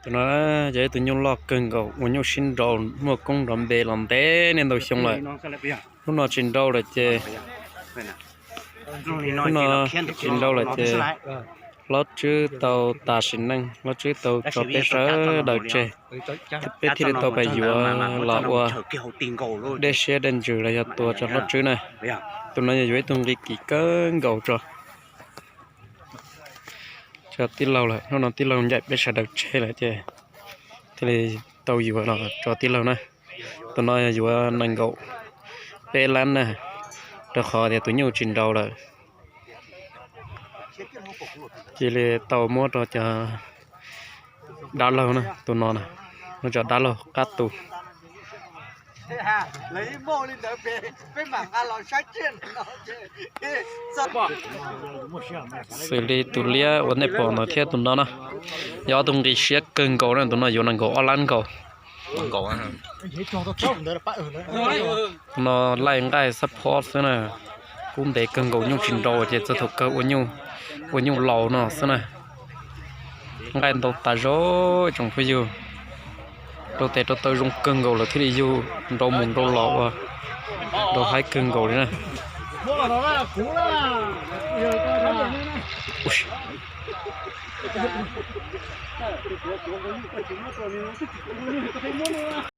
Tus no yog ib tug nyuj loj kawg nkaus uas nyuj sib nrau muaj koob nrov npe los ntev niaj ntau xyoo lawm. Hnub no tsis nrau lawm ces, hnub no tsis nrau lawm ces hlob Tswb tau tas sim neej, hlob Tswb tau tso peb sawv daws tseg, peb thiaj li tau pais yuav los ua dej siab dej ntsws los yog tua rau hlob Tswb na. Tus no yog yuav ib tug nqi kim kawg nkaus rau, rau tij laug lawm. Hnub no tij laug ncaim peb sawv daws tseg lawm ces thiaj li tau yuav los rau tij laug na. Tus no yog yuav nees nkaum peb lab na, rau qhov tias tus nyuj tsis nrau lawm. Cia li tau muab rau cov dab laug na, tus no na, muab cov dab laug qab tu. Xws li tus liab uas nej pom ntawd thiab tus no na, yog ob tug nqi siab kawg nkaus na, tus no yuav nees nkaum ob lab nkaus. No laij nqaij xab phob xwb na, kub ntev kawg nkaus, nyuj tsis nrau ces txog thaum kawg ua nyuj laus no xwb na. Nqaij ntau tas zog tsoom phooj ywg, rau tes rau taw zoo kawg nkaus lawm thiaj li yug nrau mus nrau los ua nrau haib kawg nkaus li na.